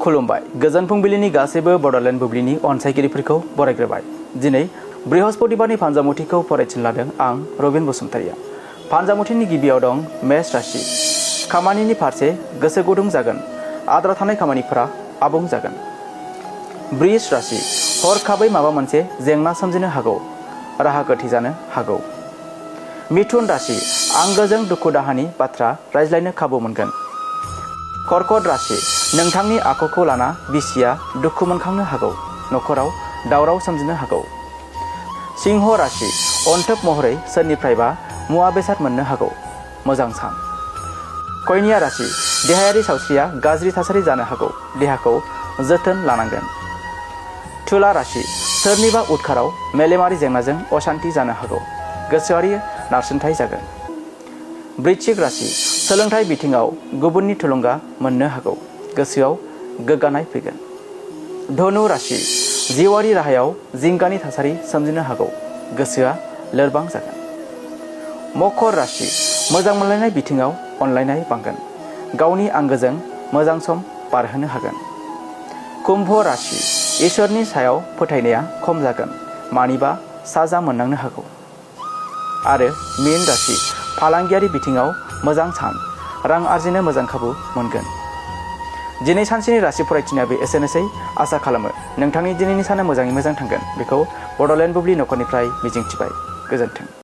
खुलुमबाय गोजोन फुंबिलिनि गासैबो बड'लेण्ड बुब्लिनि अनसायगिरिफोरखौ बरायग्रोबाय। दिनै बृहस्पतिबारनि फानजामुथिखौ फरायथिन लादों आं रबिन बसुमतारिया। फानजामुथिनि गिबियाव दं मेष राशि। खामानिनि फारसे गोसो गुदुं जागोन, आद्रा थानाय खामानिफोरा आबुं जागोन। वृष राशि। हरखाबै माबा मोनसे जेंना सोमजिनो हागौ, राहा गोथेजानो हागौ। मिथुन राशि। आंगोजों दुखु दाहानि बाथ्रा रायज्लायनो खाबु मोनगोन। कर्कट राशि। नोंथांनि आखुखौ लाना बिसिया दुखु मोनखांनो हागौ, नखराव दावराव सोमजिनो हागौ। सिंह राशि। अनथोब महरै सोरनिफ्रायबा मुवा बेसाद मोननो हागौ, मोजां सान। कन्या राशि। देहायारि सावस्रिया गाज्रि थासारि जानो हागौ, देहाखौ जोथोन लानांगोन। तुला राशि। सोरनिबा उदखाराव मेलेमारि जेंनाजों अशान्ति जानो हागौ, गोसोआरि नारसिनथाय जागोन। वृश्चिक राशि। सोलोंथाइ बिथिङाव गुबुननि थुलुंगा मोननो हागौ, गोसोआव गोग्गानाय फैगोन। धनु राशि। जिउआरि राहायाव जिंगानि थासारि सोमजिनो हागौ, गोसोआ लोरबां जागोन। मकर राशि। मोजां मोनलायनाय बिथिङाव अनलायनाय बांगोन, गावनि आंगोजों मोजां सम बारहोनो हागोन। कुम्भ राशि। इसोरनि सायाव फोथायनाया खम जागोन, मानिबा साजा मोननांनो हागौ। आरो मीन राशि। फालांगियारि बिथिङाव मोजां सान, रां आरजिनो मोजां खाबु मोनगोन। दिनै सानसेनि राशि फरायथिनायाबो एसेनोसै। आसा खालामो नोंथांनि दिनैनि साना मोजाङै मोजां थांगोन, बेखौ बड'लेण्ड बुब्लि नखरनिफ्राय मिजिंथिबाय। गोजोन्थों।